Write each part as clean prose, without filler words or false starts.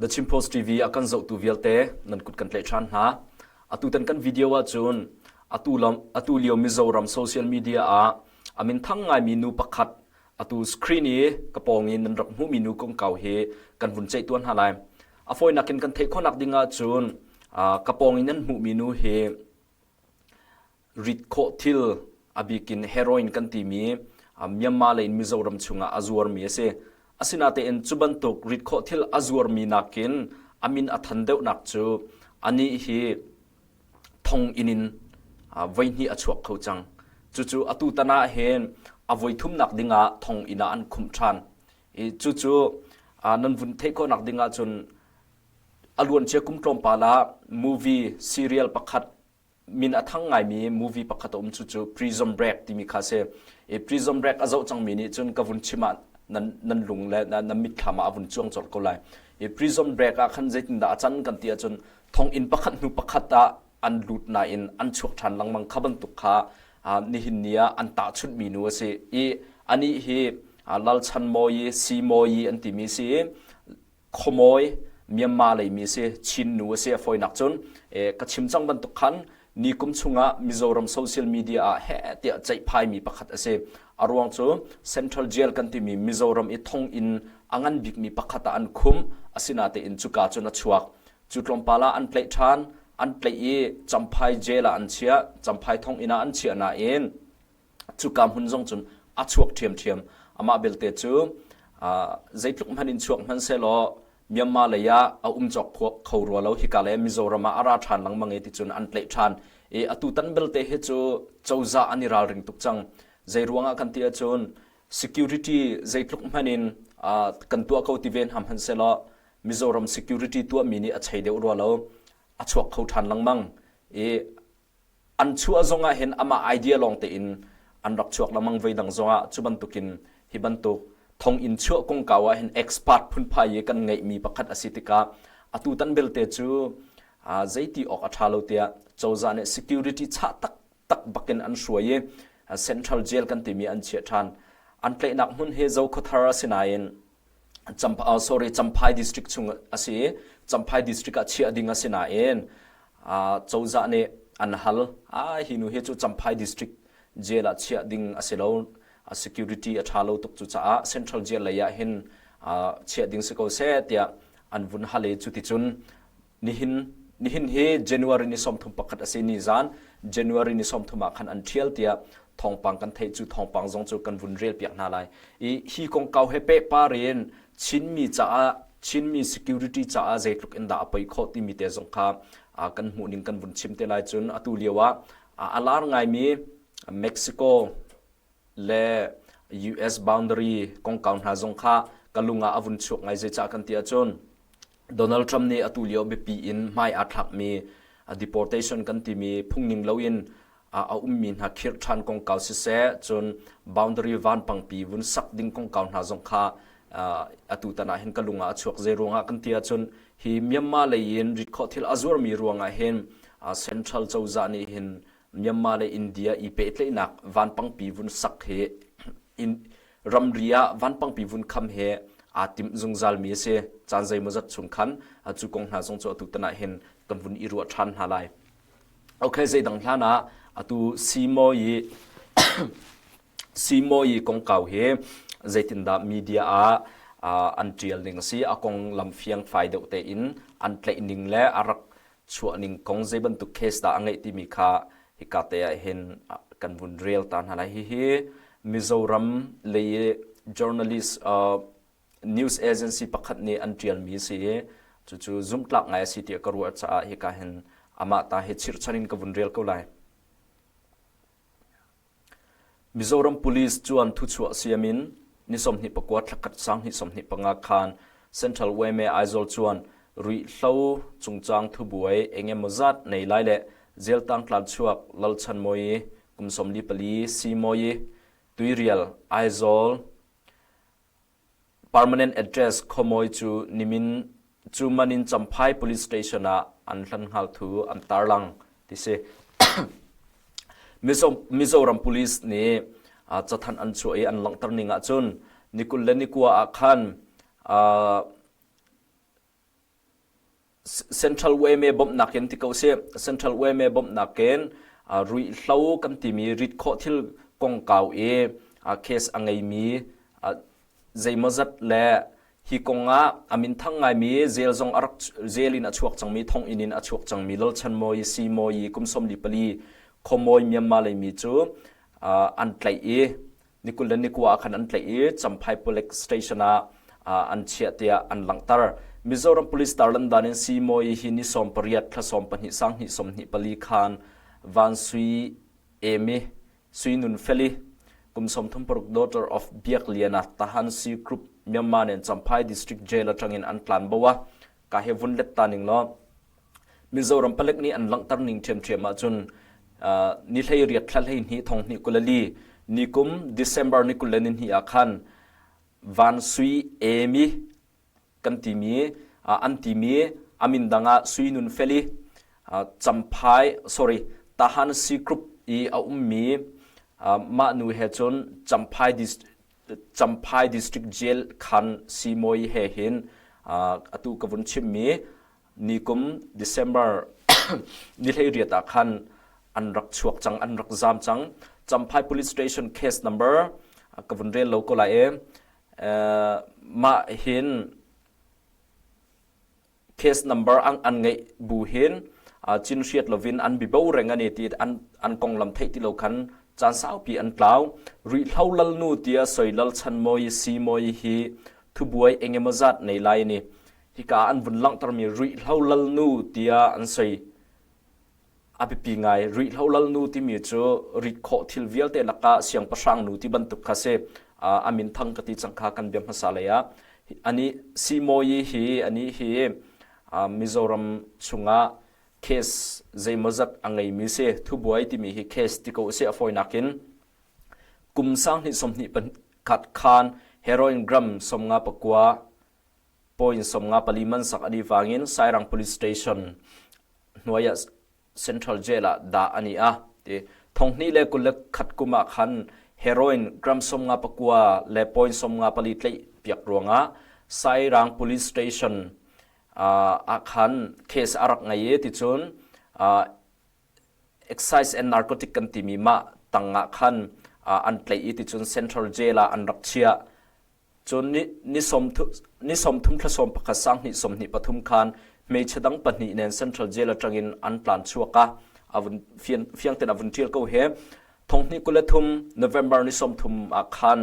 The Chin Post TV a kan zohtu vialte nan kut kan tlaih ṭhan hna. Atutan kan video ahcun atu lam atu lio Mizoram social media ah a minthang ngaimi nu pakhat atu screen i ka pawng in nan rak hmuhmi nu kongkau hi kan vun ceih tuan hna lai. A fawinak in kan theih khawhnak ding ahcun ka pawng in nan hmuhmi nu hi rit khawh thil a bik in heroin kan timi Myanmar lei in Mizoram chungah a zuarmi a si. Asinain cu bantuk rit khawh thil a zuarmi nakin a min a than deuhnak cu anih hi thonginn in voihnih a chuak kho cang. Cucu atu tan ah hin a voithumnak dingah thonginn ah an khumh ṭhan. I cucu nan vun theih khawhnak ding ahcun a luancia kum tlawmpal ah movie serial pakhat min a thang ngaimi movie pakhat a um cu cu Prison Break timi kha si. I Prison Break a zoh cangmi nih cun ka vun chim ah nan nan lung le nan mitthlam ah a vun cuang colh ko lai. I Prison Break ah khan zeitindah a can kan ti ahcun thonginn pakhat hnu pakhat ah an lut nain an chuak ṭhan lengmang kha bantuk kha nihin ni ah an tahchunhmi nu a si. I anih hi Lalchan Mawi, Si Mawi an timi si i Khuamawi Myanmar leimi a si, Chin nu a si a fawinak cun ka chim cang bantuk khan ni kum chungah Mizoram social media ah heh tiah ceihphaimi pakhat a si. A ruang cu Central Jail kan timi Mizoram i thonginn a ngan bikmi pakhat ah an khum asinatein cuka cun a chuak. Cu tlawmpal ah an tlaih ṭhan, an tlaih i Champhai jail ah an chiah, Champhai thonginn ah an chiah nain cuka hmun zong cun a chuak ṭhiamṭhiam. Amah belte cu zeitluk hmanh in chuak hmanh sehlaw Myanmar lei ah a um cawk kho rua lo hika le Mizoram ah a ra ṭhan lengmang i ticun an tlaih ṭhan. I atu tan belte hi cu cozah an i ralring tuk cang. Zei ruangah kan ti ahcun security zeitluk hmanh in kan tuah ko ti ve hna hmanh sehlaw Mizoram security tuahmi nih a chei deuh rua lo. A chuak kho ṭhan lengmang. I an chuah zongah hin amah idea lawng tein an rak chuak lengmang voi dang zongah cu bantukin hi bantuk thonginn chuah kongkau ah hin expert phunphai i kan ngeihmi pakhat a si tikah atu tan belte cu zeiti awk a ṭha lo tiah cozah nih security chah taktak bakin an hruai i central jail kan timi an chiah ṭhan an tlaihnak hmun hi Zokhawthar a si nain Champ, uh, sorry Champhai district chung a si i Champhai district ah chiah ding a si nain uh, cozah nih an hal ah hi nu hi cu Champhai district jail ah chiah ding a si lo security a ṭha lo tuk cu caah central jail lei ah hin uh, chiah ding si ko seh tiah an vun hal i cuticun Nihin nihin hi January ni 31 a si ni zan January ni 30 ah khan an ṭhial tiah thawngpang kan theih cu thawngpang zong cu kan vun rel piak hna lai. I hi kongkau he pehpar in Chinmi caah Chinmi security caah zeitluk in dah a poi khawh timi te zong kha kan hmuh ning kan vun chim te lai cun atu lio ah a lar ngaimi Mexico le US boundary kongkau hna zong kha ka lung ah a vun chuak ngai zeicah kan ti ahcun Donald Trump nih atu lio biapi in hmai aa thlakmi deportation kan timi phungning loin a ummi hna khirh ṭhan kongkau siseh cun boundary vanpangpi vun sak ding kongkau hna zong kha atu tan ah hin ka lung ah a chuak zei ruangah kan ti ahcun hi Myanmar lei in ritkhawh thil a zuarmi ruangah hin central cozah nih hin Myanmar le India i pehtlaihnak vanpangpi vun sak hi in ramri ah vanpangpi vun kham he aa timh zungzalmi a si. Caan zeimawzat chung khan cu kong hna zong cu atu tan ah hin kan vun i ruah ṭhan hna lai. Okay, zeidang hlan ah atu Simoyi Simoyi kongkau hi zeitindah media ah an ṭial ning a si, a konglam fiangfai deuh tein an tlaih ning le a rak chuah ning kong zei bantuk case dah a ngeih timi kha hika te ah hin kan vun rel ta hna lai. Hihi Mizoram lei journalist uh, news agency pakhat nih an ṭialmi a si i cucu zumhtlak ngai a si tiah ka ruah caah hika hin amah ta hi chirhchan in ka vun rel ko lai. Mizoram Police chuan thuchuah siam in ni 24 thlakhat sang ni 25 khan Central YMA Aizawl chuan ruihhlo chungchang thubuai engemaw zat nei lai le Zeltang tlanchuak Lalchanmawi kum 44 Simawi Tuirial Aizawl Permanent address Khuamawi cu nimin cu man in Champhai Police Station ah an hlan hngal thu an tarlang ti si. Mizoram Police nih cathanh an chuah i an langhter ning ahcun ni kul le ni kua ah khan. Central YMA bawmhnak in ti ko sih. Central YMA bawmhnak in ruihhlo kan timi rit khawh thil kongkau i case a ngeimi zeimawzat le hi kong ah a minthang ngaimi jail zong a rak jail in a chuak cangmi thonginn in a chuak cangmi Lalchan Mawi Si Mawi kum 44 Khuamawi Myanmar leimi cu an tlaih i ni 20 le ni kua ah khan an tlaih i Champhai Police Station ah an chiah tiah an langhter. Mizoram Police tarlan dan in Si Mawi hi ni 18 thla 12 sang hnih 24 khan Van Sui Emi Sui Nun Feli kum 36 daughter of Biak Liana Tahan Si Group Myanmar nen Champhai District Jail atangin an tlan bo a ka he vun let ta ning law Mizoram palek nih an langhter ning ṭhiamṭhiam ahcun ni 18 thla 12 thong hnih 22 ni kum December ni 22 ah khan Van Sui Emi kan timi an timi amin dang ah Sui Nun Feli Champhai sorry Tahan Si Group i a ummi mah nu he cun Champhai Champhai District Jail khan Simawi he hin atu ka vun chimmi nikum December ni 18 ah khan an rak chuak cang an rak zam cang Champhai Police Station case number ka vun rel lo ko lai e mah hin case number an an ngeih bu hin cin hriat lovin an bibo reng ani ti an an konglam theih ti lo khan caan saupi an tlau rihlo lalnu tia soi lal chan moi si moi hi thubuai engemaw zat nei lai ni hika an vun langhtermi rihlo lalnu tia an soi A biapi ngai. Rihlo lalnu timi cu rit khawh thil vialte lakah siangpahrang nu ti bantuk kha si. A min thang ka ti cang kha kan bia hmasa lei ah. Ani Simoyi hi ani hi Mizoram chungah case zeimawzat a ngeimi si. Thubuai timi hi case ti ko si a fawinak in. Kum sang hnih sawmhnih khat khan heroin gram 59 point 54 man sak ani wangin Sairang Police Station hnuai ah Central Jail ah dah ani a ti thonghnih le 21 kum ah khan heroin gram 59 le point 54 tlaih piak ruangah Sairang Police Station ah khan case a rak ngei i ticun excise and narcotic kan timi mah tang ah khan an tlaih i ticun Central Jail ah an rak chiah. Cun ni 30 thla 11 sang hnih 23 khan hmeichhe dang pahnih nen Central Jail aṭangin an tlan chuak a a vun fiang ten a vun ṭial ko he thonghnih 23 November ni 30 ah khan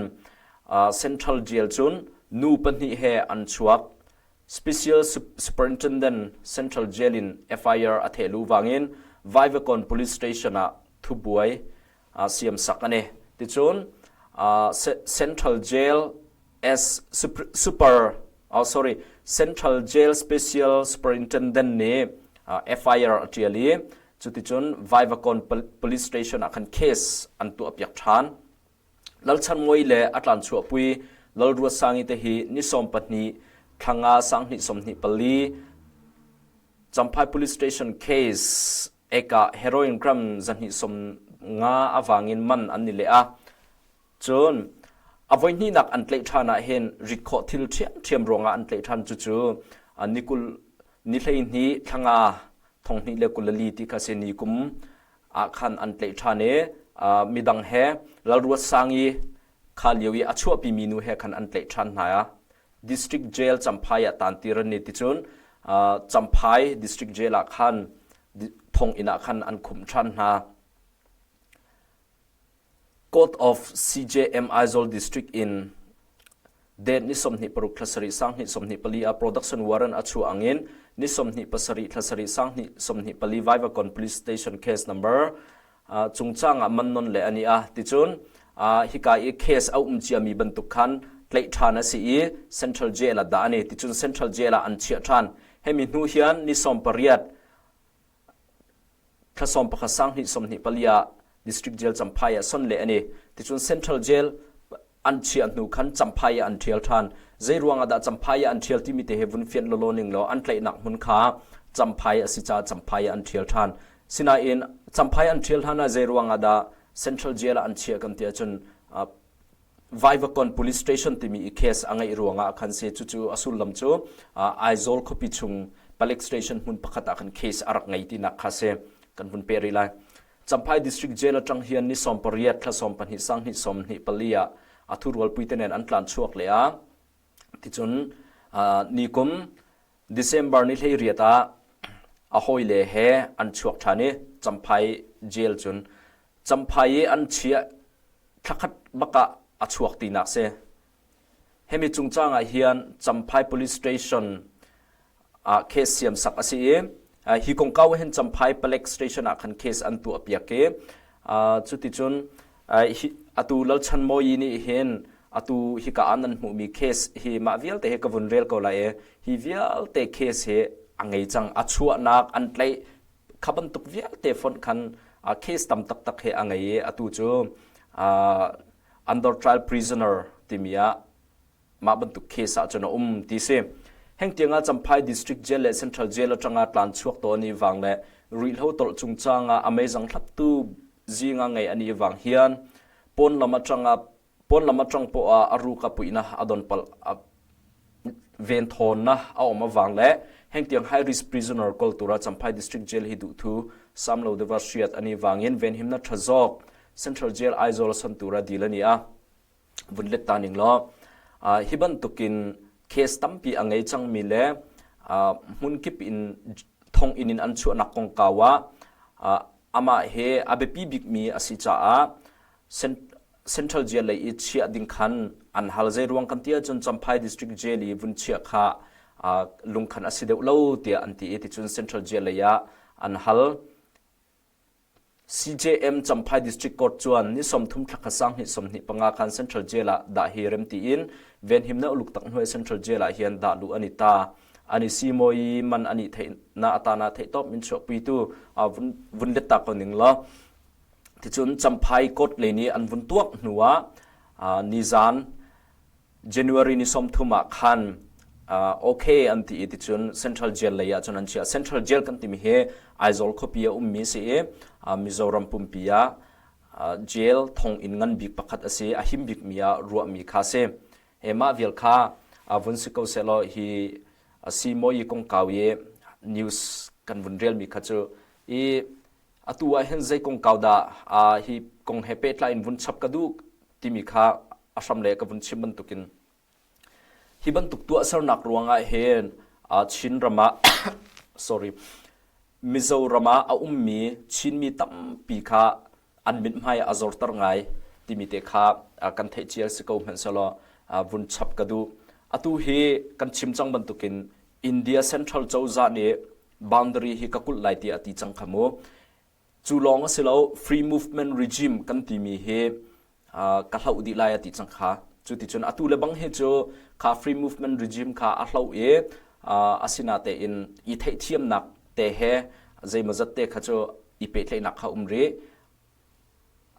Central Jail cun nu pahnih he an chuak. Special Superintendent Central Jail in FIR a thehlu wangin Vaivakawn Police Station ah thubuai siamsak an i. Ticun Central Jail S Super oh sorry Central Jail Special Superintendent nih FIR a ṭial i cuticun Vaivakawn Police Station ah khan case an tuahpiak ṭhan. Lalchanmawi le a tlanchuahpui Lalruatsangi te hi ni 12 thla nga sang hnih 24 Champhai Police Station case Eka heroin gram 250 a vangin man an ni leh a. Cun a voihnihnak an tlaih ṭhan ah hin rit khawh thil ṭhiamṭhiam ruangah an tlaih ṭhan cucu ni kul ni 12 thla nga 2024 ti kha si ni kum ah khan an tlaih ṭhan i midang he Lalruatsangi kha lio i a chuahpimi nu he khan an tlaih ṭhan hna. District Jail Champhai ah tantir an ni ticun Champhai District Jail ah khan thonginn ah khan an khumh ṭhan hna. Court of CJM Aizawl District in date ni 26 thla sarih sang hnih 24 ah production warrant a chuah angin ni 27 thla sarih sang hnih 24 Vaivakawn Police Station case number cungcang ah man non le ani a ticun hika i case a um ciami bantuk khan tlaih ṭhan a si i Central Jail ah dah ani ticun Central Jail ah an chiah ṭhan hemi hnu hian ni 18 thla 11 sang hnih 24 ah District Jail Champhai ah son le ani ticun Central Jail an chiah hnu khan Champhai ah an ṭhial ṭhan. Zei ruangah dah Champhai ah an ṭhial timi te he vun fianh lawlaw ning law an tlaihnak hmun kha Champhai a si caah Champhai ah an ṭhial ṭhan. Sinain Champhai an ṭhial hlan ah zei ruangah dah Central Jail ah an chiah kan ti ahcun Vaivakawn Police Station timi i case a ngeih ruangah khan si cucu a sullam cu Aizawl khuapi chung Palek station hmun pakhat ah khan case a rak ngei tinak kha si. Kan vun pe rih lai. Champhai District Jail atang hian ni 18 thla 12 sang hnih 24 ah a thurualpui te nen an tlan chuak le a. Ticun ni kum December ni 18 ah a hawile he an chuak ṭhan i Champhai jail cun Champhai i an chiah thlakhat bak ah a chuak tinak si. Hemi cungcang ah hian Champhai Police Station ah case siamsak a si i hi kongkau hin Champhai Palek Station ah khan case an tuah piak i cuticun atu Lalchanmawi nih hin atu hika ah nan hmuhmi case hi mah vialte hi ka vun rel ko lai i hi vialte case hi a ngei cang a chuahnak an tlaih kha bantuk vialte fonh khan case tam taktak he a ngei i atu cu under trial prisoner timi ah mah bantuk case ah cun a um ti si. Heng tiangah Champhai District Jail le Central Jail atanga tlan chuak to ani wang le ruihhlo tolh chungchang ah a meizang thlaptu zinga ngei ani wang hian pawn lam atanga pawn lam atang pawh ah a ruka puihna a don pal ven thawnna a awm awang le heng tiang high risk prisoner kol tura Champhai District Jail hi duh thu samlo deva hriat ani wangin venhimna tha zawk Central Jail Aizawl san tura dil ani a vun let ta ning law hi bantukin case tampi a ngei cangmi le hmun kip in thong inn in an chuahnak kongkau ah amah he a biapi bikmi a si caah Central Jail lei i chiah ding khan an hal zei ruang kan ti ahcun Champhai District Jail i vun chiah kha lungkhan a si deuh lo tiah an ti i ticun Central Jail lei ah an hal. CJM Champhai District Court chuan ni 30 thla kha sang hnih 25 khan Central Jail ah dah hi rem tiin venhimna uluk tak hnuai Central Jail ah hian dah luh ani ta. Ani si moi man ani theih na atana theih top min chuah pui tu vun vun let ta ko ning lo. Ticun Champhai Court le nih an vun tuak hnuah nizan January ni 30 ah khan okay an ti i ticun Central Jail lei ah cun an chiah. Central Jail kan timi hi Aizawl khuapi a ummi si i Mizoram pumpi ah jail thonginn ngan bik pakhat a si. A him bikmi ah ruahmi kha si. He mah vial kha vun si ko sehlaw hi si mawi kongkau i news kan vun relmi kha cu i atu ah hin zei kongkau dah hi kong he pehtlai in vun chap ka duh timi kha a hram le ka vun chim bantukin hi bantuk tuahsernak ruangah hin Chin ram ah sorry Mizoram ah a ummi Chinmi tampi kha an mithmai a zorter ngai timi te kha kan theih cia si ko hmanhsehlaw vun chap ka duh. Atu hi kan chim cang bantukin India Central cozah nih boundary hi ka kulh lai tiah a ti cang kha mu. Cu lawng a si lo, free movement regime kan timi hi ka hloh dih lai a ti cang kha. Cu ti cun atu le bang hi cu kha free movement regime kha a hloh i asinatein i theihthiamnak te he zeimawzat te kha cu i pehtlaihnak kha um rih.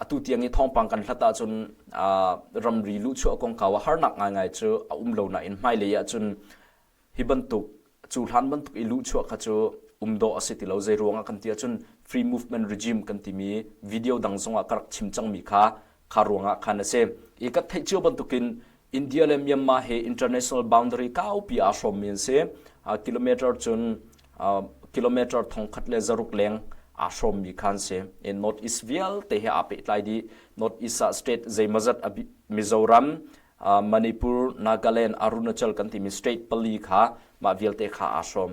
Atu tiang i thawngpang kan hlat ahcun ramri luhchuah kongkau ah harnak ngaingai cu a um lo nain hmailei ahcun Hi bantuk cu hlan bantuk i luhchuah kha cu um dawh a si ti lo. Zei ruangah kan ti ahcun free movement regime kan timi video dang zongah ka rak chim cangmi kha kha ruangah khan a si. I kan theih cio bantukin India le Myanmar he international boundary kaupi aa hrawmmi an si. Kilometer cun kilometer thongkhat le zaruk leng aa hrawmmi kha an si. I North East vialte he aa pehtlai dih. North East ah state zeimawzat Mizoram, Manipur, Nagaland, Arunachal kan timi state pali kha mah vialte kha aa hrawm.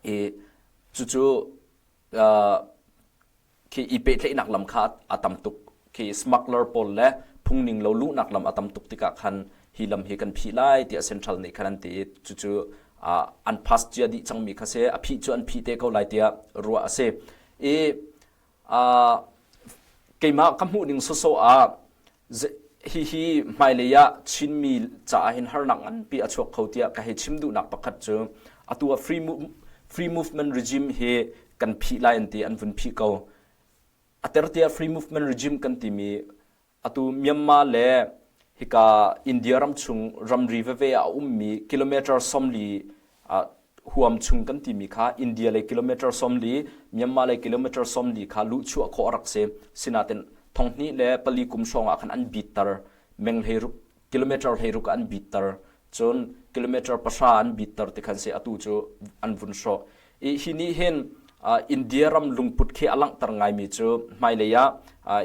I cucu khi i pehtlaihnak lam kha a tam tuk. Khi smuggler pawl le phungning lo luhnak lam a tam tuk tikah khan hi lam hi kan phih lai tiah central nih khan an ti i cucu an pass cia dih cangmi kha si a phih cu an phih te ko lai tiah ruah a si. I keimah ka hmuh ning sawsawh ah hihi hmailei ah Chinmi caah hin harnak nganpi a chuak kho tiah ka hei chim duhnak pakhat cu atu ah free, free movement regime hi kan phih lai an ti an vun phih ko. A tertia free movement regime kan timi atu Myanmar le hika India ram chung ramri veve ah a ummi kilometer 40 huam chung kan timi kha India lei kilometer 40 Myanmar lei kilometer 40 kha luhchuah khawh a rak si. Sinain thonghnih le pali kum hrawng ah khan an bitter meng hleiruk kilometer hleiruk ah an bitter. Cun kilometer 300 an bitter ti khan si atu cu an vun hrawh. I hi nih hin India ram lungput khi a langhter ngaimi cu hmailei ah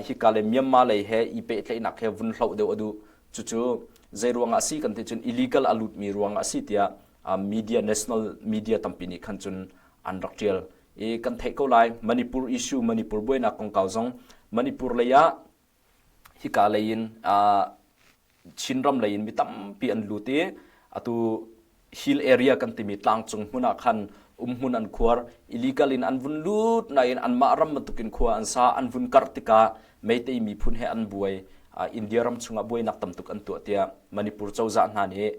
hika le Myanmar lei he i pehtlaihnak he vun hloh deuh a duh. Cucu zei ruangah a si kan ti cun illegal a lutmi ruangah a si tiah media national media tampi nih khan cun an rak ṭial. I kan theih ko lai Manipur issue Manipur buainak kongkau zong Manipur lei ah hika lei in Chinram lei in mi tampi an lut i atu hill area kan timi tlangcung hmun ah khan umhmun an khuar illegal in an vun lut nain anmah ram bantukin khua an sa an vun karh tikah Meitei miphun he an buai India ram chungah buainak tamtuk an tuah tiah Manipur cozah hna nih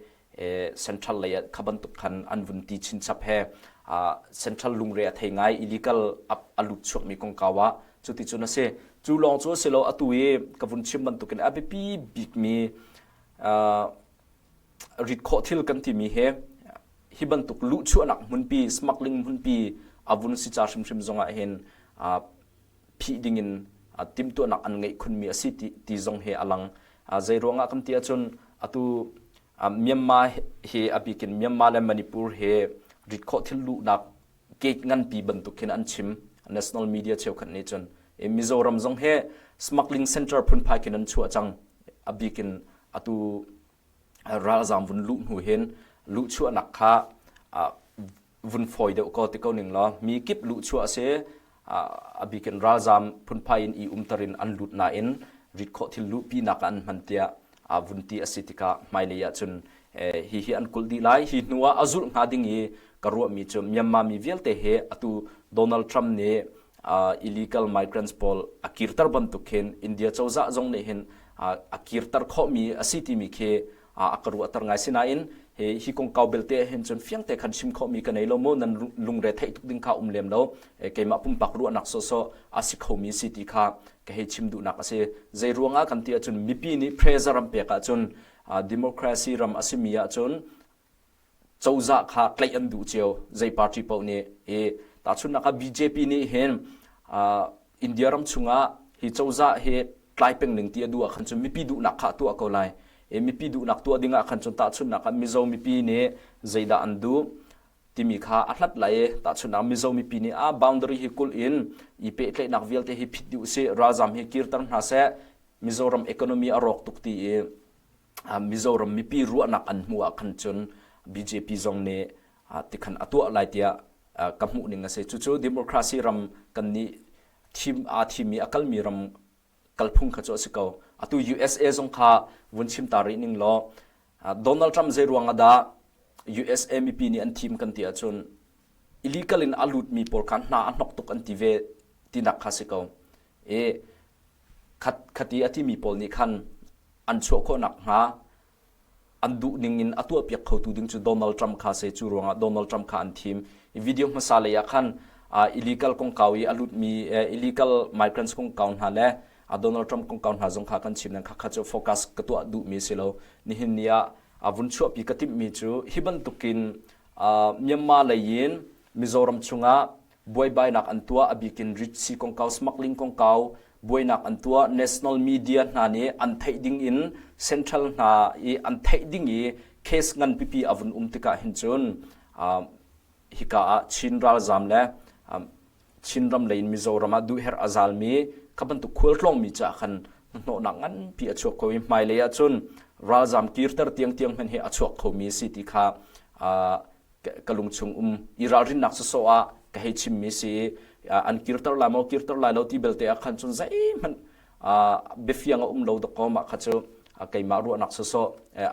central lei ah kha bantuk khan an vun ti chinchap he central lungre a thei ngai illegal a lut chuakmi kongkau ah cuticun a si cu lawng cu a si lo atu i ka vun chim bantukin a biapi bikmi rit khawh thil kan timi he hi bantuk luhchuahnak hmunpi smuggling hmunpi a vun si ca hrimhrim zongah hin phih dingin timhtuahnak an ngeih khunmi a si ti zong hi a lang. Zei ruangah kan ti ahcun atu Myanmar hi a bikin Myanmar le Manipur hi rit khawh thil luhnak gate nganpi bantuk khin an chim national media cheukhat nih cun Mizoram zong hi smuggling center phunphai khin an chuah cang a bikin atu ralzam vun luh hnu hin luhchuahnak kha vun fawi deuh ko ti ko ning law mi kip luhchuah a si a bikin ralzam phunphai in i umter in an lut nain rit khawh thil luhpinak ah an hman tiah vun ti a si tikah hmailei ah cun hi hi an kulh dih lai hi hnu ah a zulh hnga ding i ka ruahmi cu Myanmar mi vialte he atu Donald Trump nih illegal migrants pawl a kirter bantuk khin India cozah zong nih hin a kirter khawhmi a si timi khi a ka ruahter ngai sinain hi kongkau belte hin cun fiangte khan chim khawhmi ka nei lo mu nan lungre theih tuk ding kha um lem lo keimah pumpak ruahnak sawsawh a si khomi si ti kha ka hei chim duhnak a si zei ruangah kan ti ahcun mipi nih pressure ram pek ahcun democracy ram a simi ahcun cozah kha tlaih an duh cio zei party paoh nih i tahchunhnak ah BJP nih hin India ram chungah hi cozah hi tlai peng ning ti a duh ah khan cun mipi duhnak kha a tuah ko lai i mipi duhnak tuah ding ah khan cun tahchunhnak ah Mizo mipi nih zeidah an duh timi kha a hlat lai i tahchunhnak Mizo mipi nih a boundary hi kulh in i pehtlaihnak vialte hi phit dih usih ralzam hi kirter hna seh Mizoram economy a rawk tuk ti i Mizoram mipi ruahnak an hmuh ah khan cun BJP zong nih tikhan a tuah lai tiah ka hmuh ning a si. Cucu democracy ram kan nih thim aa thim i a kalmi ram kalphung kha cu a si ko. Atu USA zong kha vun chim ta rih ning law Donald Trump zei ruang ah dah USA mipi nih an thim kan ti ahcun illegal in a lutmi pawl kha hna a hnok tuk an ti ve tinak kha si ko. I khat khati a timi pawl nih khan an chuah khawhnak hnga an duh ning in a tuahpiak khotu ding cu Donald Trump kha se cu ruangah Donald Trump kha an thim. I video hmasa lei ah khan illegal kongkau i a lutmi illegal migrants kongkau hna le Donald Trump kongkau hna zong kha kan chim nan kha kha cu focus ka tuah duhmi si lo. Nihin ni ah a vun chuahpi ka timhmi cu hi bantukin Myanmar lei in Mizoram chungah buaibainak an tuah a bikin ritsi kongkau smuggling kongkau buainak an tuah national media hna nih an theih ding in central hna i an theih ding i case ngan pipi a vun um tikah hin cun hika ah Chin ralzam le Chinram lei in Mizoram ah duhherh a zalmi kha bantuk khualtlawngmi caah khan hnahnawhnak nganpi a chuak ko i hmailei ah cun ralzam kirter tiangtiang hmanh hi a chuak khomi si ti kha ka lungchung um i ralrinnak sawsawh ah ka hei chimmi si an kirter lai maw kirter lai lo ti belte ah khan cun zeihmanh biafiang a um lo dawkaw mah kha cu keimah ruahnak sawsawh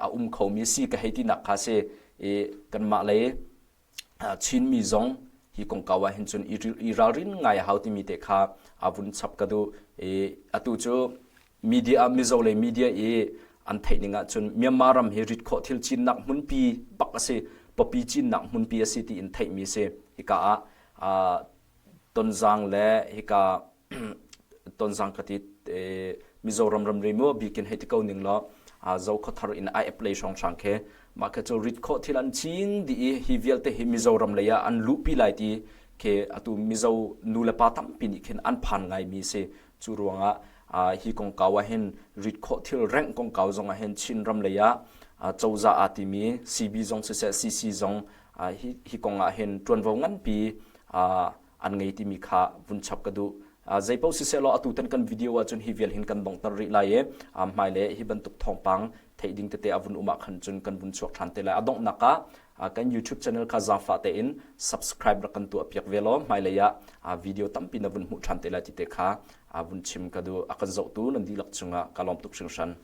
a um khomi si ka hei tinak kha si i kanmah lei Chinmi zong hi kongkau ah hin cun i ralrin ngai a hau timi te kha a vun chap ka duh i atu cu media Mizo le media i an theih ning ahcun Myanmar ram hi rit khawh thil cinnak hmunpi bak a si popi cinnak hmunpi a si tiin theihmi si hika ah Tonzang le hika Tonzang ka ti Mizoram ramri mu bikin hei ti ko ning law Zokhawthar in ai app lei hrawnghrang khi mah khi cu rit khawh thil an cing dih i hi vialte hi Mizoram lei ah an luhpi lai ti khi atu Mizo nu le pa tampi nih khin an phan ngaimi si cu ruangah hi kongkau ah hin rit khawh thil rengh kongkau zong ah hin Chin ram lei ah. Cozah aa timi CB zong siseh CC zong hi hi kong ah hin ṭuanvo nganpi an ngei timi kha vun chap ka duh. Zeipaoh siseh law atu tan kan video ahcun hi vial hin kan donghter rih lai i hmailei hi bantuk thawngpang theih ding tete a vun um ah khan cun kan vun chuak ṭhan te lai. A donghnak ah kan YouTube channel kha zaangfah tein subscribe rak kan tuah piak ve law hmailei ah video tampi na vun hmuh ṭhan te lai ti te kha vun chim ka duh. A kan zohtu nan dihlak cungah ka lawm tuk hringhran.